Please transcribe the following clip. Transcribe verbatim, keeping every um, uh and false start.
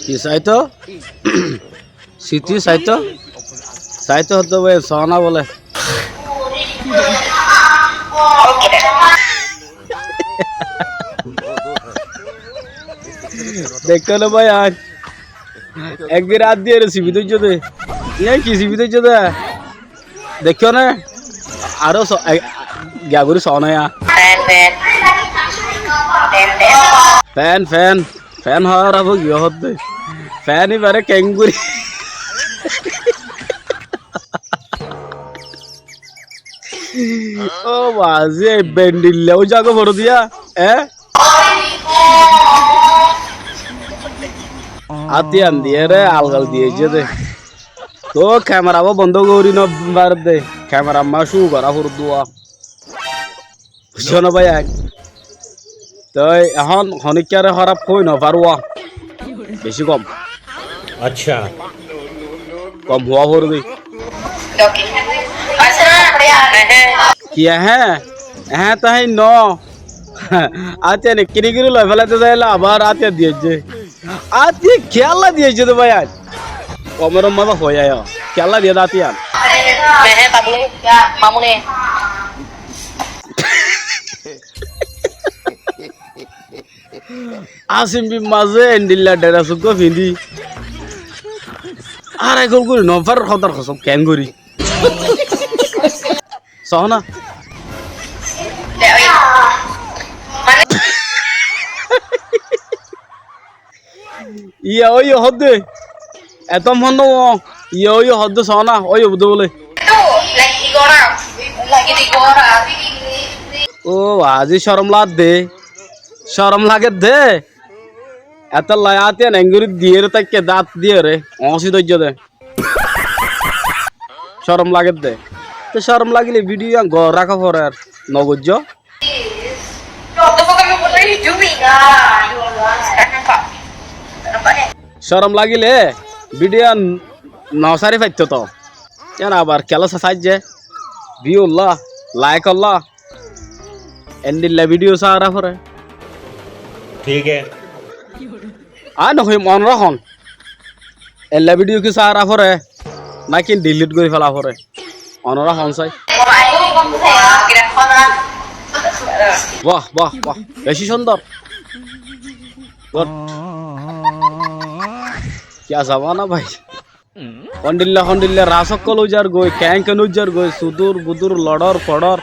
Ki saito? Siti saito? Saito hoddé bái, soóna bóle. Deikkó né bái, aññí ekdin át diyére sibi dóijje dé. Iyan ki sibi dóijje dé? Deikkó né? Aró so-, e, giya gorí soóna ya. Fen, fen. Fen hóraf ói giyé hoddé. Fen íbaré keéngorí. Ó bazi, ei bendilla ói zagói foré diya, e? Át iyan diyére algal diye aijjé dé. Tóu kemera bá bondó gorí no fare dé. Kemera má cú gorá foré dé. Buijjó né bái aññí? Toi ehón honíkkáre hóraf hoói no faruwa. Bicí gom. Accá. Gom huá foribóu. Ki ehé? Ehé toh hé no. Át iyan ekkíni gorí loi félaité zaiyólla abár át iyan diyé aijjé. Át iyan kiyólla diyé aijjé dé bái aññí? Komentor mazé hoói aiyó. Kiyólla diyé dé át iyan? Ehé, mamuli. Mamuli. Asim bin mazé endilla dheras uggúa fiñdí. Ar ekgól gorí no farer, hódar hosóm, keéngorí? Soóna. Iya, óiye hoddé. Etom honno ó. Iya, óiye hoddé, soóna. Óiye budé bóle. Ó, aijja corom lagedde. Corom lagedde. Etólla át iyan engorí diyére táikke dát diyére. Oñsí dóijje dé. Corom lagedde. Te corom lagile bídiyo yián goót raká forer. No goijjó? Corom lagile bídiyo yián no sári faittóu toó. Yián abar kelósa saijjé. Biyulla, laikolla. Endilla bídiyo sára fore. Thík hé. Aññí no hoiyum, onorá hoón. Ella bídiyo ki sára fore, náki dhilít gorí féla fore? Onorá hoón sai. Wah, wah, wah. Beci cúndor. Good. Kiyá zamana bái. Hondilla hondilla ras ókkol uizar goi, keén keén uizar goi, sudur budur, lodor fodor.